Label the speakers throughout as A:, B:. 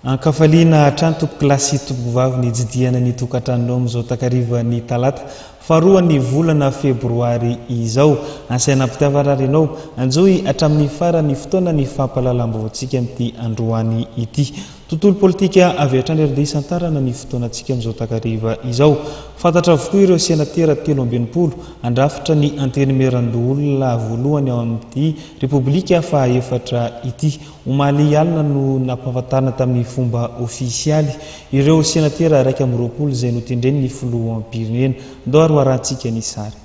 A: Ankafaliana hatrany tompokolahy sy tompokovavy ny hitsidihana ny tokantranonao amin'izao takarivan'ny talata faharoan'ny volana febroary izao. Asaina am-pitiavana ary ianao hanjohy hatramin'ny faran'ny fotoana ny fampahalalam-baovaontsika amin'ity androany ity. Tontolo politika avy hatrany ary dia hisantarana ny fotoanantsika amin'izao takariva izao. Fantatra avokoa ireo senatera 63 handrafitra ny Antenimierandoholona voalohany ao amin'ity Repoblika fahaefatra ity. Omaly alina no nampahafantarina tamin'ny fomba ofisialy ireo senatera 21 izay notendren'ny filoham-pirenena. Ndao ary ho arahantsika ny sary.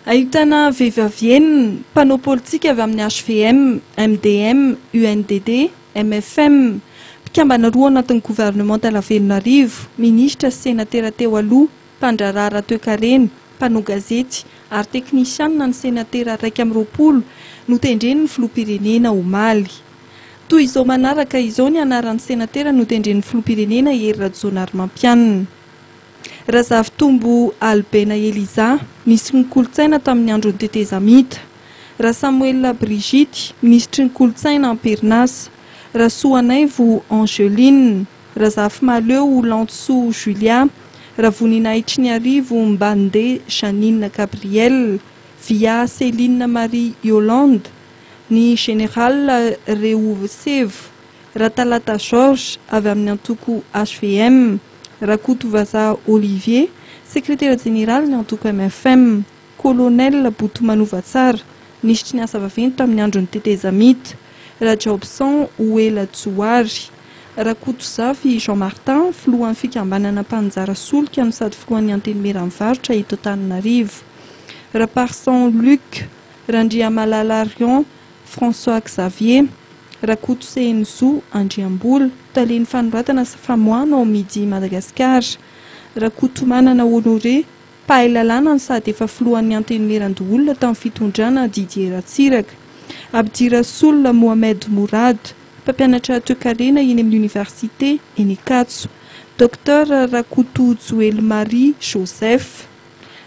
B: Ahitana vehivavy enina, mpanao politika avy amin'ny hvm, MDM, UNDD, mfm, mpikambana roa anatin'ny governemanta Ravelonarivo, minisitra sy senatera teo aloha, mpandraharaha ara-toekarena, mpanao gazety ary teknisianina ny senatera 21 notendren'ny filoham-pirenena omaly. Toy izao manaraka izao ny anaran'ny senatera notendren'ny filoham-pirenena Hery Rajaonarimampianina. Razafitombo Albena Eliza, minisitry ny kolontsaina tamin'ny andron'ny tetezamita. Rasamoelina Brigitte, minisitry ny kolontsaina am-perinasa. Rasoanaivo Angeline. Razafimahaleo Lantosoa Julia, Ravoninahitriniarivo Mbande Jeannine Gabrielle, Via Céline Marie Yolande, ny Général Rehovo Sevo, Ratalata Georges avy amin'ny antoko hvm, Rakotovazaha Olivier, Sekretera jeneralin'ny antoko mfm. Colonel Botomanovatsara, minisitry ny asa vaventy tamin'ny andron'ny tetezamita, Rajaobson Oela Johary, Rakotozafy Jean Martin, filohan'ny fikambanana mpaninjara solika no sady filohan'ny Antenimieran'ny varotra eto Antananarivo, Raparison Luc, Randriamalalarion François Xavier, Rakotoseheno Andriambola, talen'ny fanoratana sy famoahana ao Midi Madagascar, Rakotomanana Honoré, Mpahay lalàna no sady efa filohan'ny Antenimierandoholona tamin'ny fitondrana Didier Ratsiraka. Abdirassoul Mohamed Mourad, mpampianatra toekarena eny amin'ny oniversite eny Ankatso. Docteur Rakotojoely Marie Joseph.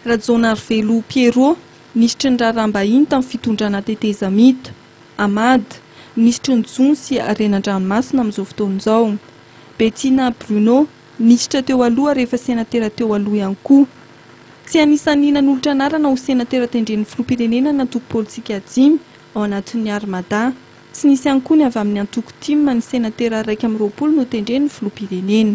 B: Rajaonarivelo Pierrot, minisitry ny raharaham-bahiny tamin'ny fitondrana tetezamita. Ahmad, minisitry ny jono sy harena an-dranomasina amin'izao fotoana izao. Bettina Bruno, Minisitra teo aloha ary efa senatera teo aloha ihany koa. Tsy anisan'ny nanolotra anarana ho senatera tendren'ny filoham-pirenena ny antoko politika dimy ao anatin'ny Armada. Tsy nisy ihany koa ny avy amin'ny antoko tim ny senatera 21 notendren'ny filoham-pirenena.